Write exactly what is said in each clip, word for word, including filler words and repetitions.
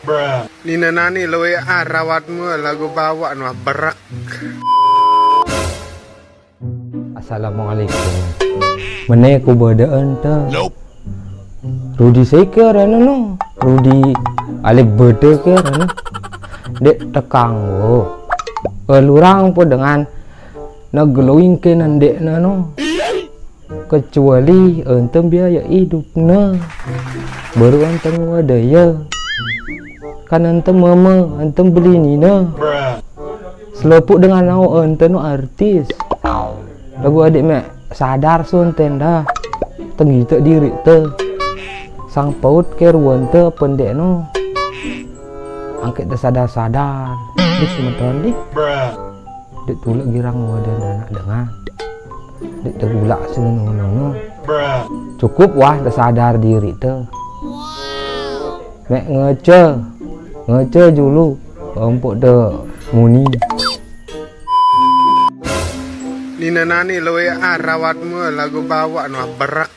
Nine nani luwe arawatmu lagu bawa nuah berek. Assalamualaikum. Mene ku bede ente. Rudi seke rene no. Rudi alik bede ke rene. Dek tekang wo. Eh, lurang po dengan ne glowing ke nendek ne no. Kecuali ente biaya hidup ne. Baru ente ngwadaya. Kan ente meme, ente beli nina. Selepuk dengan nau ente no artis. Lagu adik mek sadar su ente dah. Tenggite diri te. Sang paut ke ruan te pendek no. Angke te sadar-sadar. Di semeton di. Dek tulak girang wadah anak dengan. Dek tegulak sini nono. Cukup wah te sadar diri te. Mek ngece. Ngece dulu. Empuk te muni. Nine nani luwe arawatmu lagu bawa nuah berek.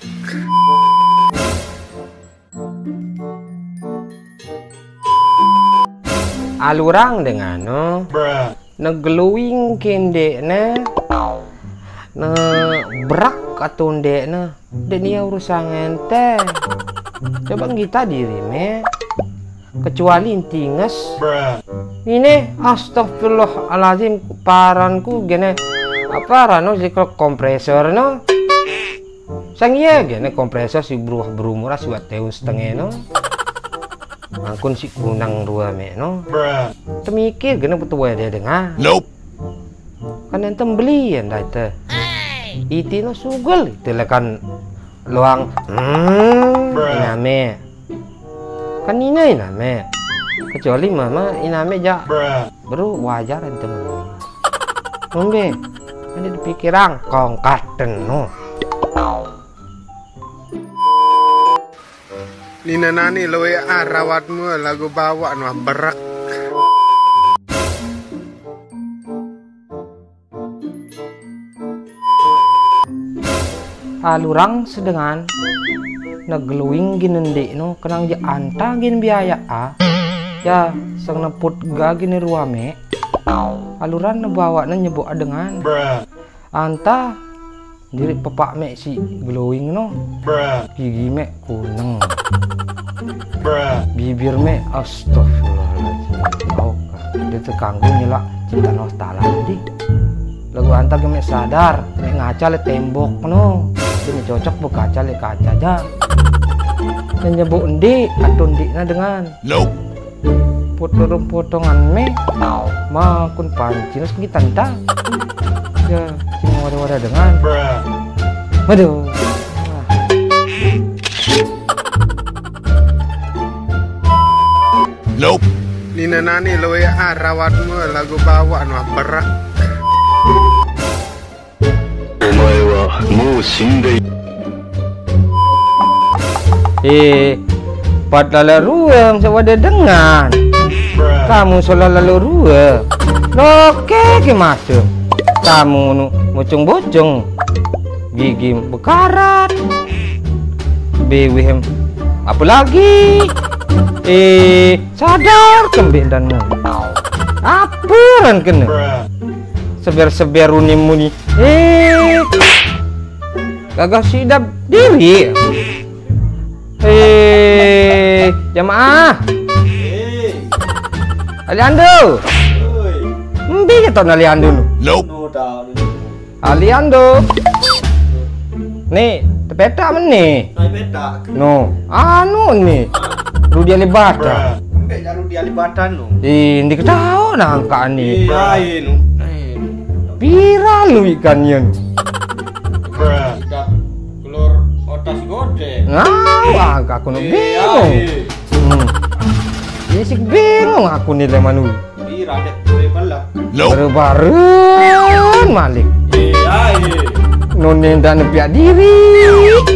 Alurang dengan no. Ne glowing kendek ne. Ne berak atau ndek ne. Dek nia urusan ente. Coba ngita diri me. Kecuali intinges. Ini astagfirullahalazim paranku gene apa rano si kompresor no. Sang iya gene kompresor si beruah berumur siwat tahun setengah no. Angkun si kunang dua me no. Temikir gene betul dia dengar. Kan ente beli ya ndai te. Iti no sugel ite lekan luang. Hmm, iname. Kan ina iname. Kecuali mama iname ja. Baru wajar ente mama. Ngombe. Ada dipikirang kongkaten no. Nine nani luwe arawatmu lagu bawa nuah berek. Alurang sedengan ne glowing gin ndeq no kenang je anta gin biaya a. Ya, seng neput ga gin ruame. Aluran ne bawa ne nyebok adengan. Anta diri pepak mek si glowing no. Gigi mek kuneng. Bibir me, astagfirullahaladzim. Au, dia terganggu nyelak cinta nostalgia di. Lagu anta ge me sadar, me ngaca le tembok no. Dia me cocok bu kaca le kaca ja. Nyebuk endi, atau endi na dengan. Potong-potongan me, makun panci nos kita enta. Ya, cuma wada-wada dengan. Waduh. Nine nani luwe arawatmu lagu bawa nuah berek. Omae wa mou shindei. Eh, pat lala ruang sawada dengan. Kamu sola lala ruang. Loke ke masuk. Kamu nu bocong-bocong. Gigi bekarat. Beweh em. Apa lagi? Eh, sadar kembik dan mu. Apa ran kena? Seber-seber unim muni. Eh, gagah sidap diri. Eh, jamaah. Aliando. Embi je ton Aliando nu. Aliando. Ni, tepetak meni. Sai petak. No, anu ni. Rudi Alibata. Sampai dah Rudi Alibata no. Eh, ndi ketawa nangka ni. Iya, inu. Pira lu ikan yen? Sudah keluar otas gode. Ngau angka aku nu bingung. Hmm. Ini sik bingung aku ni le manu. Ira dek boleh bala. Baru-baru malik. Iya, iya. None ndak nepiak diri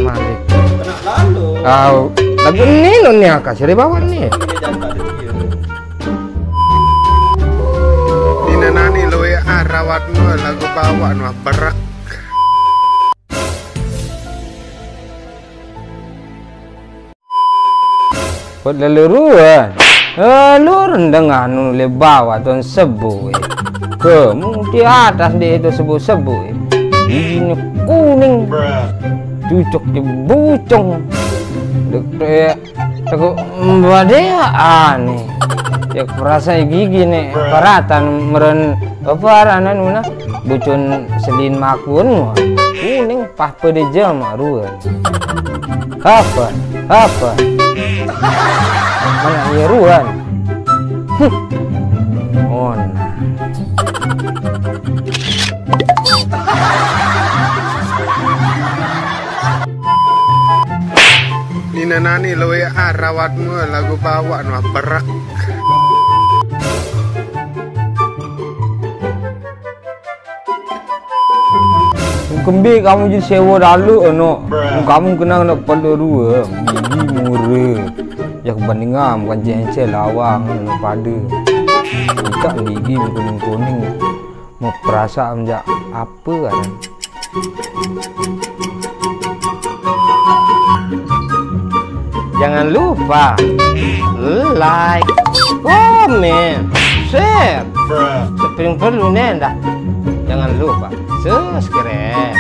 malik. Kena lalu. Au, lagu ni none angka sire bawa ni. Ini jangan ada dia. Nine nani luwe arawatmu lagu bawa nuah berek. Buat lelurua. Eh, lu rendeng anu le bawah ton sebo, eh. Kamu di atas deh itu sebo-sebo, eh. Giginya kuning. Cucuk di bucung. Dek, dek, teko mbadea aneh. Ya perasa gigi nih, paratan meren apa aran anu nah. Bucun selin makun. Kuning pah pede jam ruan. Apa? Apa? Mana iya ruan? Huh. Oh, nah. Nina nani lo ya, ah, rawatmu lagu bawa no berak. Kembe kamu jadi sewa dalu, ono. Kamu kena kena pala dua, gigi murah. Ya kebandingan bukan jencel lawang, ono pada. Kita gigi kuning-kuning. Mau perasa menjak apa kan? Jangan lupa like, komen, share. Tapi yang perlu nih dah. Jangan lupa subscribe.